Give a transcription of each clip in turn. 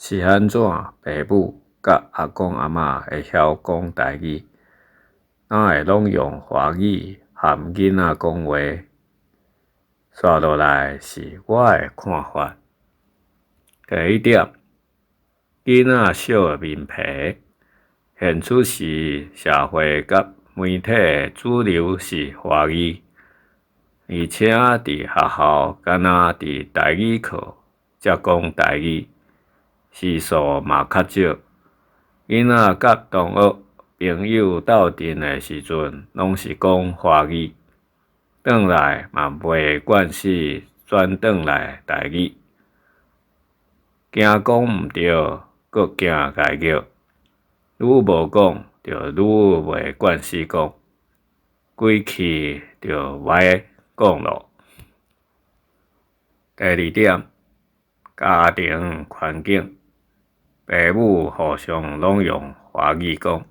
是按怎爸母佮阿公阿嬷會曉講台語，哪會攏用華語含囡仔講話？紲落來是我的看法。第一點，囡仔小的面皮，現此時社會佮媒體的主流是華語，而且佇學校敢若佇台語課才講台語，時數嘛較少。囡仔佮同學朋友鬥陣的時陣，攏是講華語，轉來嘛袂慣勢轉轉來台語，驚講毋對，閣驚共譙，愈無講就愈袂慣勢講，規氣就歹講囉。第二點，家庭環境，爸母互相攏用華語講，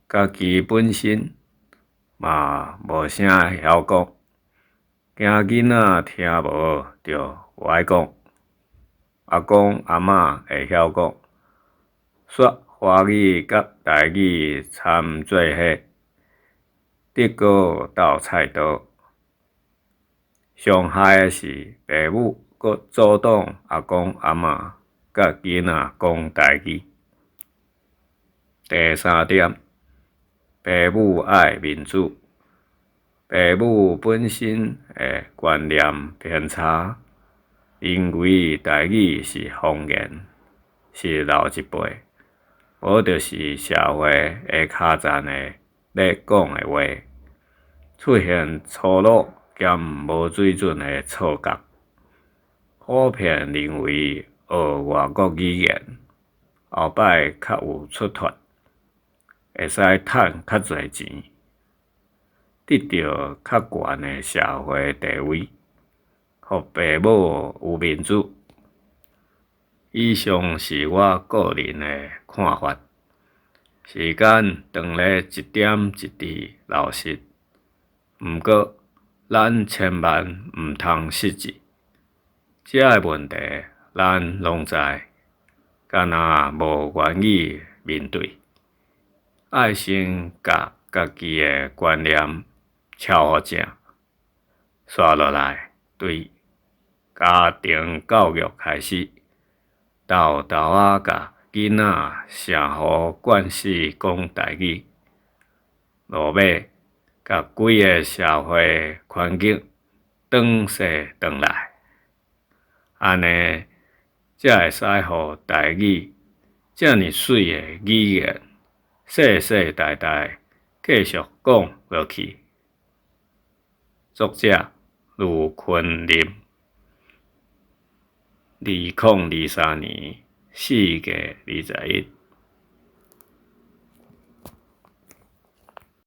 家己本身嘛無啥曉講，驚囡仔聽無就無愛講。阿公阿嬤會曉講，煞華語佮台語摻做伙，竹篙鬥菜刀。上害的是爸母閣阻擋阿公阿嬤佮囡仔講台語。第三點，爸母愛面子，爸母本身的觀念偏差，認為台語是方言，是老一輩，無就是社會下跤層的咧講的話，出現粗魯兼無水準的錯覺，普遍認為學外國語言，後擺較有出脫，會使趁較濟錢，得著較懸的社會地位，予爸母有面子。以上是我個人的看法。時間當咧一點一滴流逝，毋過咱千萬毋通失志。這个問題咱攏知，敢若無願意面對。愛先共家己的觀念撨予正，紲落來對家庭教育開始，沓沓仔共囡仔相互慣勢講台語，落尾共規个社會環境轉勢轉來，按呢才會使予台語遮爾媠的語言，世世代代繼續講落去。作者盧坤林，2023年4月21。